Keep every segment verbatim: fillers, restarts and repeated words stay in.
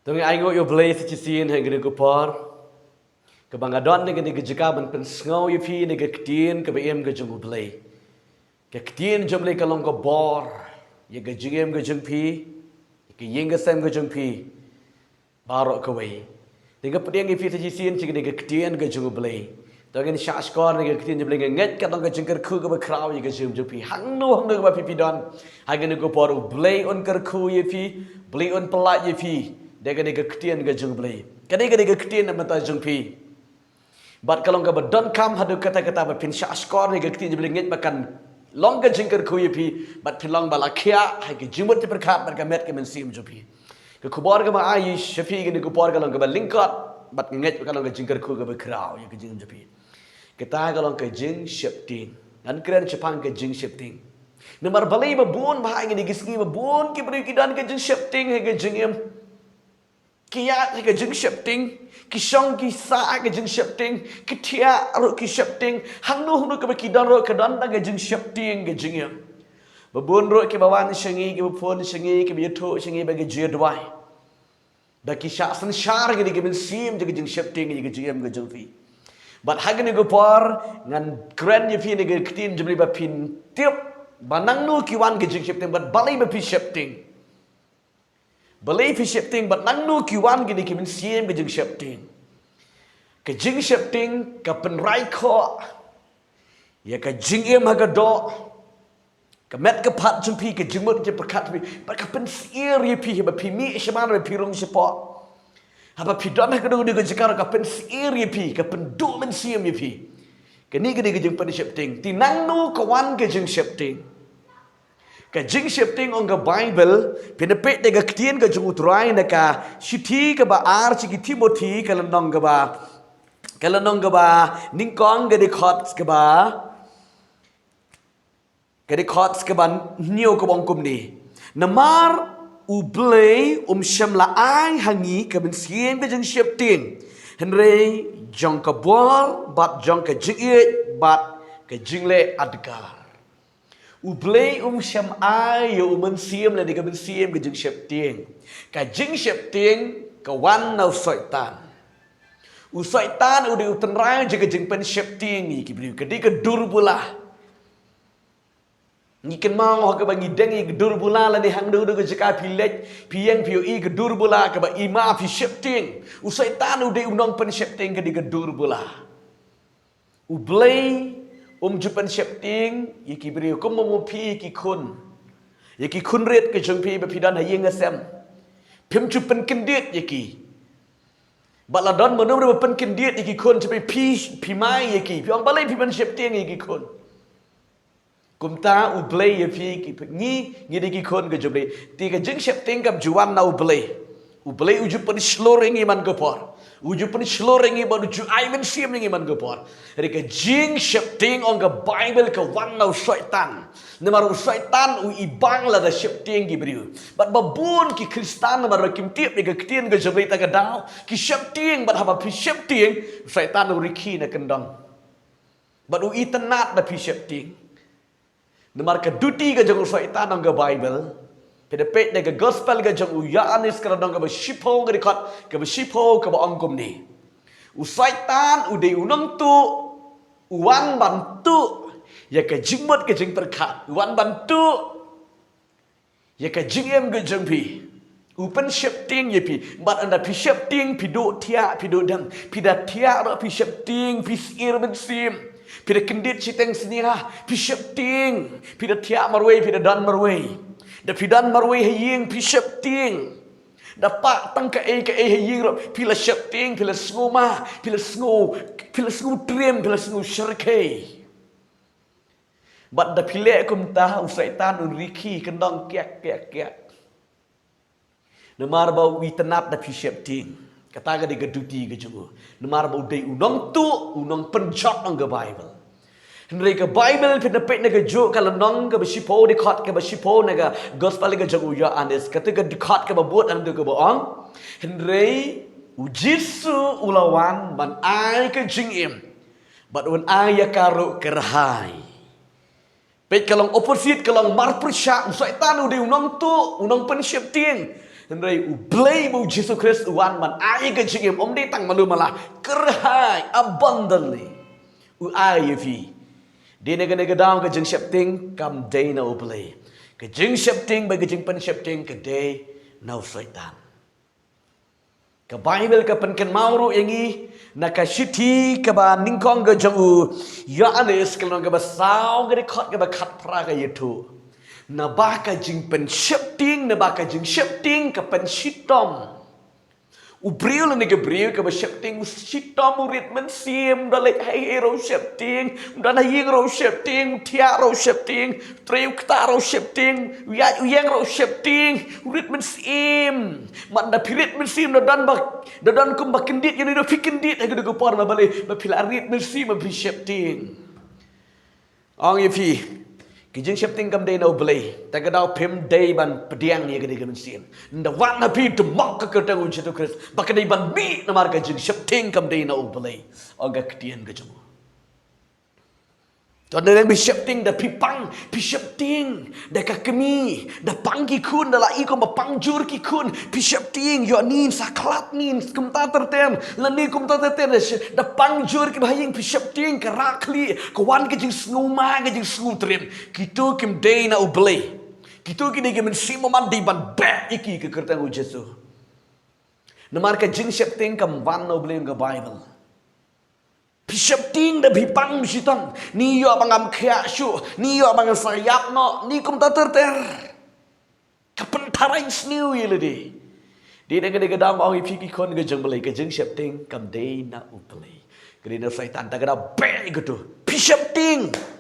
To ngin ai nguh ïa U Blei sa shisien ha kane ka por kaba nga don ha kane ka jaka ban pynsngew ïa phi na ka ktien kaba im ka jong U Blei. Ka ktien jong U Blei ka long ka bor ïa ka jingim ka jong phi, ïa ka ïing ka sem ka jong phi baroh kawei. Te nga pdiang ïa phi sa shisien sha kane ka ktien ka jong U Blei. To ngin shah shkor na ka ktien jong U Blei. Nga ngeit ka long ka jingkyrkhu kaba khraw ïa ka jingim jong phi. Hangno hangno kaba phi phi don ha kane ka por, U Blei un kyrkhu ïa phi, U Blei un pynlait ïa phi da kane ka ktien ka jong U Blei. Kane, kane ka ktien na ka bynta jong phi. Bad ka long kaba donkam haduh katta katta ba phin shah shkor na ka ktien jong U Blei. Nga ngeit ba kan long ka jingkyrkhu ïa phi, bad phin long ba la khiah ha ka jingmut jingpyrkhat bad ka met ka mynsiem jong phi. Ka khubor kaba nga ai sha phi ha kane ka por ka long kaba lyngkot, bad nga ngeit ba ka long ka jingkyrkhu kaba khraw ïa ka jingim jong phi. Kata ka long ka jingsheptieng. Ngan kren shaphang ka jingsheptieng. Namar balei ba bun ba ha kine ki sngi ba bun ki briew ki don ka jingsheptieng ha ka jingim. Ki ïaid ha ka jingsheptieng, ki shong ki sah ha ka jingsheptieng, ki thiah ruh ki sheptieng, hangno hangno kaba ki don ruh ka don tang ka jingsheptieng ka jingim. Ba bun ruh kiba wan sha ngi, kiba phone sha ngi, kiba ïathuh sha ngi ba ki ju duwai. Da ki shah synshar kine ki mynsiem jong ka jingsheptieng ïa ka jingim ka jong phi. Bad ha kane ka por ngan kren ïa phi na ka ktien jong U Blei ba phin tip ba nangno ki wan ka jingsheptieng bad balei ba phi sheptieng. Balei phi sheptieng bad nangno ki wan kine ki mynsiem ka jingsheptieng. Ka jingsheptieng ka pynrai khoh ïa ka jingim ha ka doh, ka met ka phad jong phi, ka jingmut jingpyrkhat jong phi, bad ka pynsyier ïa phi haba phi mih shabar, haba phi rung shapoh, haba phi don ha kano kano ka jaka, ka pynsyier ïa phi, ka pynduh mynsiem ïa phi. Kane, kane ka jingpynsheptieng. Te nangno ka wan ka jingsheptieng. Ka jingsheptieng ong ka Baibl, phin da peit da ka ktien ka jong U Trai na ka shithi kaba ar sha ki Timothi, ka lynnong kaba, ka lynnong kaba nyngkong, ka dkhot kaba, ka dkhot kaba hynñiew, kaba ong kumne: Namar U Blei um shym la ai ha ngi ka mynsiem ka jingsheptieng, hynrei jong ka bor bad jong ka jingïeit bad ka jingleh adkar. U Blei um shym ai ïa u mynsiem lane ka mynsiem ka jingsheptieng. Ka jingsheptieng ka wan na u Soitan. U Soitan u dei u tynrai jong ka jingpynsheptieng ïa ki briew, ka dei ka dur bula. Ngi kynmaw ha kaba ngi deng ïa ka dur bula lane hangno hangno ka jaka phi leit, phi ïeng phi ïohi ka dur bula kaba i ma phi sheptieng. U Soitan u dei u nongpynsheptieng, ka dei ka dur bula. U Blei um ju pynsheptieng ïa ki briew, kum ma phi ïa ki khun, ïa ki khun rit ka jong phi ba phi don ha ïing ha sem. Phim ju pynkyndit ïa ki. Bad la don mano mano ba pynkyndit ïa ki khun jong phi, phi, phi mai ïa ki, phi ong balei phi pynsheptieng ïa ki khun. Kumta U Blei ïa phi, ki, ngi, ngi dei ki khun ka jong U Blei. Te ka jingsheptieng kam ju wan na U Blei. U Blei u ju pynshlur ïa ngi man ka por. U ju pynshlur ïa ngi bad u ju ai mynsiem ïa ngi man ka por. Hynrei ka jingsheptieng ong ka Baibl ka wan na u Soitan. Namar u Soitan u i bang lada sheptieng ki briew. Bad ba bun ki Khristan namar ba kim tip ïa ka ktien ka jong U Blei ta ka daw ki sheptieng, bad haba phi sheptieng, u Soitan u rikhi na kyndong. Bad u itynnad da phi sheptieng. Namar ka duty ka jong u Soitan ong ka Baibl, phi da peit na ka Gospel ka jong u Ïoannis ka lynnong kaba shiphew, ka dkhot kaba shiphew, kaba ong kumne: U Soitan u dei u nongtuh, u wan ban tuh ïa ka jingmut ka jingpyrkhat, u wan ban tuh ïa ka jingim ka jong phi. U pynsheptieng ïa phi. Bad ynda phi sheptieng phi duh thiah, phi duh dem. Phi da thiah ruh phi sheptieng, phi syier mynsiem. Phi da kyndit shiteng snia, phi sheptieng. Phi da thiah marwei, phi da don marwei. Da phi don marwei ha ïing phi sheptieng. Da pah tang kaei kaei ha ïing ruh phi la sheptieng, phi la sngew ma, phi la sngew, phi la sngew triem, phi la sngew shyrkhei. Bad da phi leh kumta u Soitan un rikhi kyndong kiak kiak kiak. Namar ba u itynnad da phi sheptieng. Kata ka dei ka duty ka jong u. Namar ba u dei u nongtuh, u nongpynjot ong ka Baibl. Hynrei ka Baibl phi da peit na kajuh ka lynnong kaba shiphew, dkhot kaba shiphew na ka Gospel ka jong u Ïoannis. Kata ka dkhot kaba bud hangto kaba ong: Hynrei u Jisu u la wan ban ai ka jingim. Bad un ai ïa ka ruh kyrhai. Peit ka long opposite, ka long marpyrshah, u Soitan u dei u nongtuh, u nongpynsheptieng. Hynrei U Blei ba U Jisu Khrist u wan ban ai ka jingim, ym dei tang malu mala, kyrhai, abundantly. U ai ïa phi. Dei na kane ka daw ka jingsheptieng kam dei na U Blei. Ka jingsheptieng bad ka jingpynsheptieng ka dei na u Soitan. Ka Baibl ka pynkynmaw ruh ïa ngi na ka shithi kaba nyngkong ka jong u Ïoannis, ka lynnong kaba saw, ka dkhot kaba khatphra, ka ïathuh: Naba ka jingpynsheptieng, naba ka jingsheptieng ka pynshitom. U briew lane ka briew kaba sheptieng u shitom, u rit mynsiem, u da leit haei haei ruh u sheptieng, u don ha ïing ruh u sheptieng, u thiah ruh u sheptieng, u trei u ktah ruh u sheptieng, u ïaid u ïeng ruh u sheptieng, u rit mynsiem. Ynda phi rit mynsiem, da don ba, da don kumba kyndit ïa une, da phi kyndit ha kata ka por, namar balei? Ba phi la rit mynsiem, ba phi sheptieng. Ong ïa phi, ka jingsheptieng kam dei na U Blei. Te ka daw phim dei ban pdiang ïa kane ka mynsiem. Ynda wan ha phi, dmok ka kyrteng U Jisu Khrist, ba ka dei ban mih, namar ka jingsheptieng kam dei na U Blei. Ong ka ktien ka jong u. To, nang phi sheptieng, da phi pang, phi sheptieng da ka kmie, da pang ki khun, da la i kumba pang jur ki khun, phi sheptieng, ïoh ngin sa khlad, ngin kumta ter ter, lane kumta ter ter, da pang jur kiba ha ïing, phi sheptieng, ka rah khlieh, ka wan ka jingsngewma, ka jingsngewtriem. Kito kim dei na U Blei. Kito ki dei ki mynsiem bymman, dei ban beh ïa ki ha ka kyrteng U Jisu. Namar ka jingsheptieng kam wan na U Blei, ong ka Baibl. Phi sheptieng da phi pang shitom, ngin ïoh ba ngam khiah shuh, ngin ïoh ba ngan sa ïap noh, ngin kumta ter ter. Ka pyntharai sniew ïa lade. Dei na kane ka daw ong ïa phi ki khun ka jong U Blei, ka jingsheptieng kam dei na U Blei. Ka dei na u Soitan, te ka daw beh ïa kato. Phi sheptieng.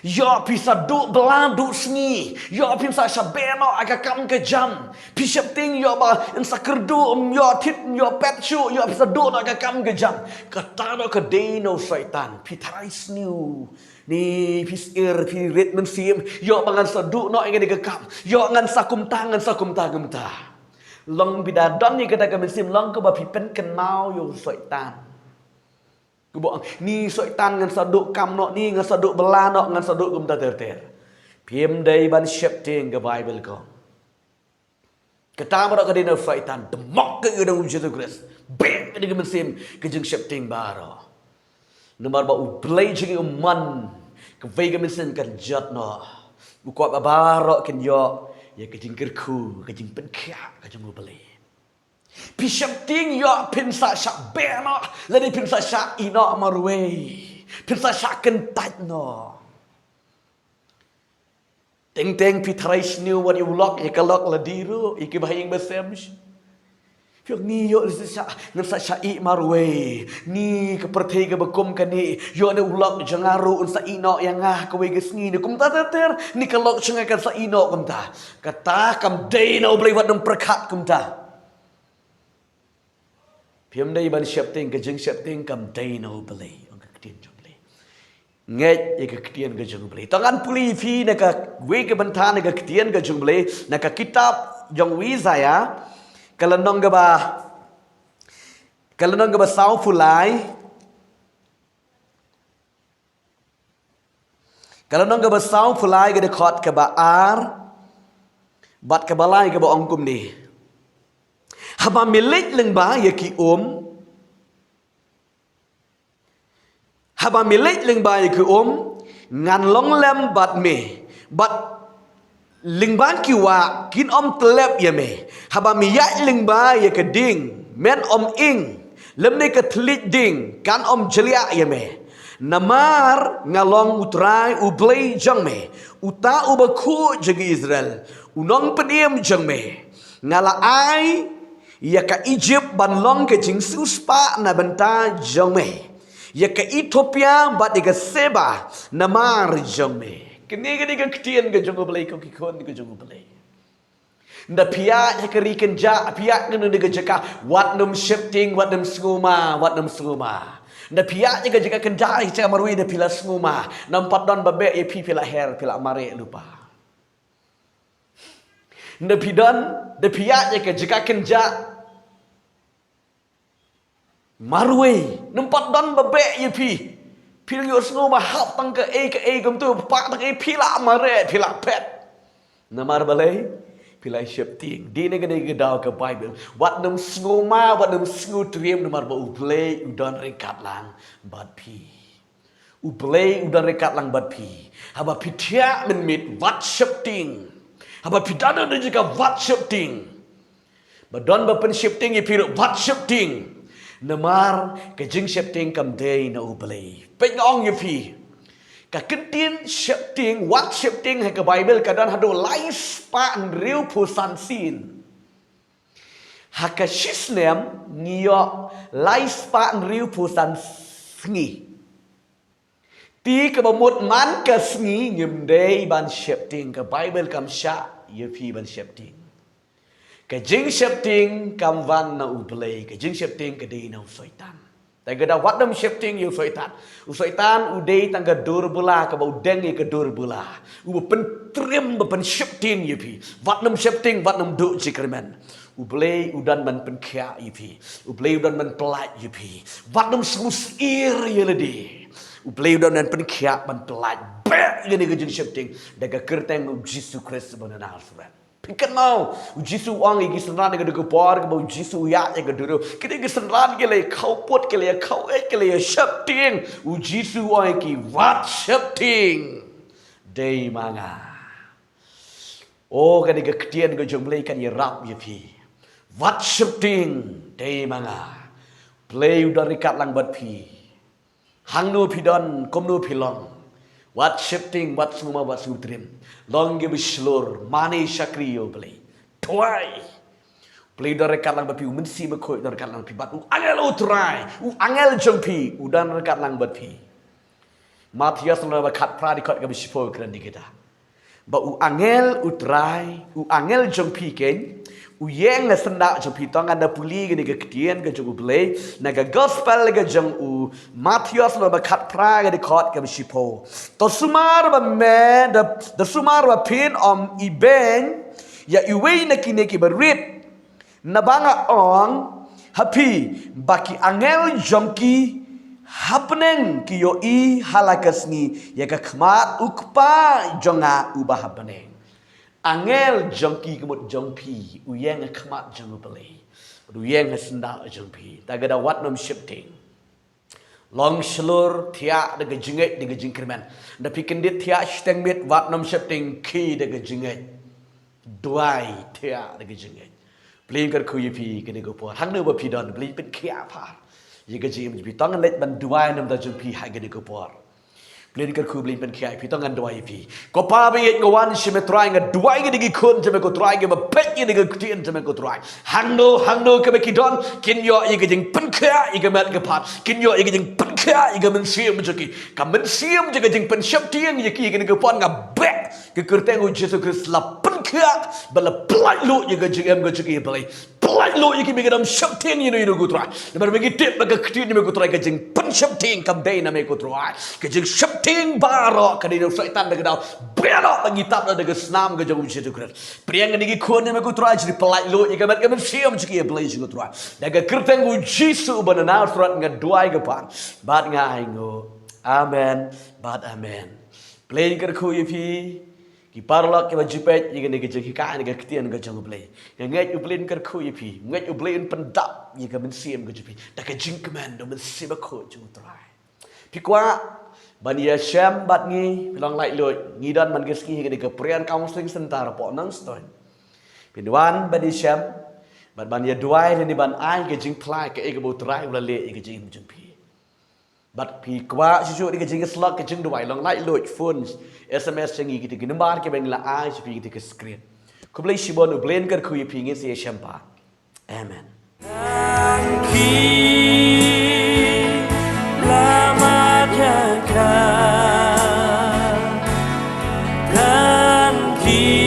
Ïoh phi sa duh bylla duh sngi. Ïoh phin sa shah beh noh ha ka kam ka jam. Phi sheptieng ïoh ba yn sa kyrduh, ym ïoh thied, ym ïoh pet shuh, ïoh phin sa duh noh ha ka kam ka jam. Kata noh ka dei na u Soitan. Phi tharai sniew. Ngin phi syier, phi rit mynsiem. Ïoh ba ngan sa duh noh ïa kane ka kam. Ïoh ngan sa kumta, ngan sa kumta, kumta. Long phi da don ïa kata ka mynsiem, long kaba phi pynkynmaw ïa u Soitan. Kumba ong, ngin Soitan ngan sa duh kam noh, ngin ngan sa duh bylla noh, ngan sa duh kumta ter ter. Phim dei ban sheptieng, ka Baibl ka ong. Kata baroh ka dei na u Soitan, dmok ka ïa u Jisu Khrist. Beh ïa ka mynsiem ka jingsheptieng baroh. Namar ba U Blei jong ngi um mon kawei ka mynsiem kan jot noh. U kwah ba baroh kin ïoh ïa ka jingkyrkhu, ka jingpynkhiah ka jong U Blei. Phi sheptieng ïoh phin sa shah beh noh, lane phin sa shah ïeh noh marwei. Phin sa shah kyntait noh. Teng teng phi tharai sniew wat ïa u lok, ïa ka lok lade ruh, ïa kiba ha ïing ba sem. Phi ong ngin ïoh lei sa shah, ngan sa shah ïeh marwei. Ngin ka pyrthei kaba kum kane, ïoh ne u lok jong nga ruh un sa ïeh noh ïa nga kawei ka sngi, ne kumta ter ter, ne ka lok jong nga kan sa ïeh noh kumta. Kata kam dei na U Blei, wat nym pyrkhat kumta. Phim dei ban sheptieng, ka jingsheptieng kam dei na U Blei, ong ka ktien jong U Blei. Ngeit ïa ka ktien ka jong U Blei. To ngan pule ïa phi na kawei ka bynta na ka ktien ka jong U Blei, na ka kitab jong u Isaïah, ka lynnong kaba, ka lynnong kaba sawphew lai, ka lynnong kaba sawphew lai, ka dkhot kaba ar bad kaba lai, kaba ong kumne: Haba me leit lyngba ïa ki um, haba me leit lyngba ïa ki um, ngan long lem bad me, bad lyngba ki wah kin ym tyllep ïa me. Haba me ïaid lyngba ïa ka ding, men ym ing, lymne ka thylliej ding kan ym jliah ïa me. Namar nga long U Trai U Blei jong me, uta U Bakhuid jong ki Israel, U Nongpynim jong me. Nga la ai ïa ka Ijipt ban long ka jingsiewspah na bynta jong me, ïa ka Ethiopia bad ïa ka Seba namar jong me. Kane ka dei ka ktien ka jong U Blei, ko ki khun ka jong U Blei. Ynda phi ïaid ha ka ri kynjah, phi ïaid ha kano kano ka jaka, wat nym sheptieng, wat nym sngewma, wat nym sngewma. Ynda phi ïaid ha ka jaka kynjah, ha ka jaka marwei, ynda phi la sngewma, ym pat don ba beh ïa phi, phi la her, phi la mareh lypa. Ynda phi don, ynda phi ïaid ha ka jaka kynjah marwei, ym pat don ba beh ïa phi. Phi la ïohsngew ba hap tang kaei kaei kumto, pah tang kaei, phi la mareh, phi la phet. Namar balei? Phi la sheptieng. Dei na kane ka daw ka Baibl. Wat nym sngewma, wat nym sngewtriem namar ba U Blei u don ryngkat lang bad phi. U Blei u don ryngkat lang bad phi. Haba phi thiah mynmiet wat sheptieng. Haba phi don na jaka wat sheptieng. Ba don ba pynsheptieng ïa phi ruh wat sheptieng. Namar ka jingsheptieng kam dei na U Blei. Peit nga ong ïa phi. Ka kyntien sheptieng, wat sheptieng ha ka Baibl ka don haduh lai spah hynriewphew san sien. Ha ka shi snem ngi ïoh lai spah hynriewphew san sngi. Te kaba mut man ka sngi ngim dei ban sheptieng, ka Baibl kam shah ïa phi ban sheptieng. Ka jingsheptieng kam wan na U Blei, ka jingsheptieng ka dei na u Soitan. Te ka daw wat nym sheptieng ïa u Soitan. U Soitan u dei tang ka dur bula kaba u deng ïa ka dur bula. U ba pyntriem ba pynsheptieng ïa phi. Wat nym sheptieng, wat nym duh jingkyrmen. U Blei u don ban pynkhiah ïa phi. U Blei u don ban pyllait ïa phi. Wat nym sngewsyier ïa lade. U Blei u don ban pynkhiah ban pyllait. Beh ïa kane ka jingsheptieng da ka kyrteng U Jisu Khrist ba na Nasareth. Phi kynmaw, U Jisu u ong ïa ki synran ïa ka dei ka por kaba U Jisu u ïaid ïa ka duriaw. Kine ki synran ki la ïa khawpud, ki la ïa khaweit, ki la ïa sheptieng. U Jisu u ong ïa ki wat sheptieng. Dei ma nga. O, kane ka ktien ka jong U Blei kan ïarap ïa phi. Wat sheptieng, dei ma nga. Blei u don ryngkat lang bad phi. Hangno phi don, kumno phi long. Wat sheptieng, wat sngewma, wat sngewtriem. Long kiba shlur, mane shakri ïa U Blei. Duwai. Blei u don ryngkat lang bad phi, U Mynsiem Bakhuid u don ryngkat lang bad phi. Bad u angel U Trai, u angel jong phi, u don ryngkat lang bad phi. Mathaios lynnong ba khatphra dkhot kaba shiphew kren ïa kita. Ba u angel U Trai, u angel jong phi keiñ, u ïeng ha syndah jong phi. To ngan da pule kane ka ktien ka jong U Blei na ka gospel ka jong u Mathaios lynnong ba khatphra ka dkhot kaba shiphew. To sumar ba me, da, da sumar ba phin ym ibeiñ ïa iwei na kine kiba rit. Naba nga ong ha phi ba ki angel jong ki ha bneng ki ïohi ha la ka sngi ïa ka khmat U Kpa jong nga uba ha bneng. Angel jong ki ka mut jong phi, u ïeng ha khmat jong U Blei. U ïeng ha syndah jong phi. Te ka daw wat nym sheptieng. Long shlur, thiah da ka jingngeit, da ka jingkyrmen. Da phi kyndit thiah shiteng miet, wat nym sheptieng, khie da ka jingngeit. Duwai, thiah da ka jingngeit. Blei un kyrkhu ïa phi kane ka por. Hangno ba phi don, Blei un pynkhiah pat ïa ka jingim jong phi. To ngan leit ban duwai na ka bynta jong phi ha kane ka por. Blei un kyrkhu, Blei un pynkhiah ïa phi, to ngan duwai ïa phi. Ko Pa ba ïeit, nga wan sha me Trai, nga duwai ïa kine ki khun jong me ko Trai, kiba peit ïa kane ka ktien jong me ko Trai. Hangno hangno kaba ki don, kin ïoh ïa ka jingpynkhiah ïa ka met ka phad, kin ïoh ïa ka jingpynkhiah ïa ka mynsiem jong ki. Ka mynsiem jong ka jingpynsheptieng ïa ki ha kane ka por nga beh ha ka kyrteng U Jisu Khrist, la pynkhiah bad la pyllait luid ïa ka jingim ka jong ki, Blei. Pyllait luid ïa ki, ba kin ym sheptieng ïano ïano ko Trai. Namar ba ngi tip ba ka ktien jong me ko Trai, ka jingpynsheptieng kam dei na me ko Trai. Ka jingsheptieng baroh ka dei na u Soitan. Da ka daw beh noh ba ngi tap da ka snam ka jong U Jisu Khrist. Pdiang kine ki khun jong me ko Trai, jylliew pyllait luid ïa ka met ka mynsiem jong ki, Blei jong nga ko Trai. Da ka kyrteng U Jisu uba na Nasareth nga duwai ko Pa, bad nga ainguh. Amen bad amen. Blei un kyrkhu ïa phi ki paralok kiba ju peit ïa kane ka jinghikai, ïa ka ktien ka jong U Blei. Nga ngeit U Blei un kyrkhu ïa phi, nga ngeit U Blei un pyndap ïa ka mynsiem ka jong phi da ka jingkmen da U Mynsiem Bakhuid jong U Trai. Phi kwah ban ïashem bad ngi, phi long laitluid, ngi don man ka sngi ha kane ka Prayer Counseling Center hapoh Nongstoiñ. Phin wan ban ïashem bad ban ïaduwai lane ban ai ka jingphla kaei kaba U Trai u la leh ïa ka jingim jong phi. Bad phi kwah shuh shuh ïa ka jingïasyllok, ka jingduwai, long laitluid, phone, S M S sha ngi, kita ki number kiba ngi la ai sha phi, kita ki screen. Khublei shibun, U Blei un kyrkhu ïa phi, ngin sa ïashem pat. Amen. Tang ki la mat ïa ka. Tang ki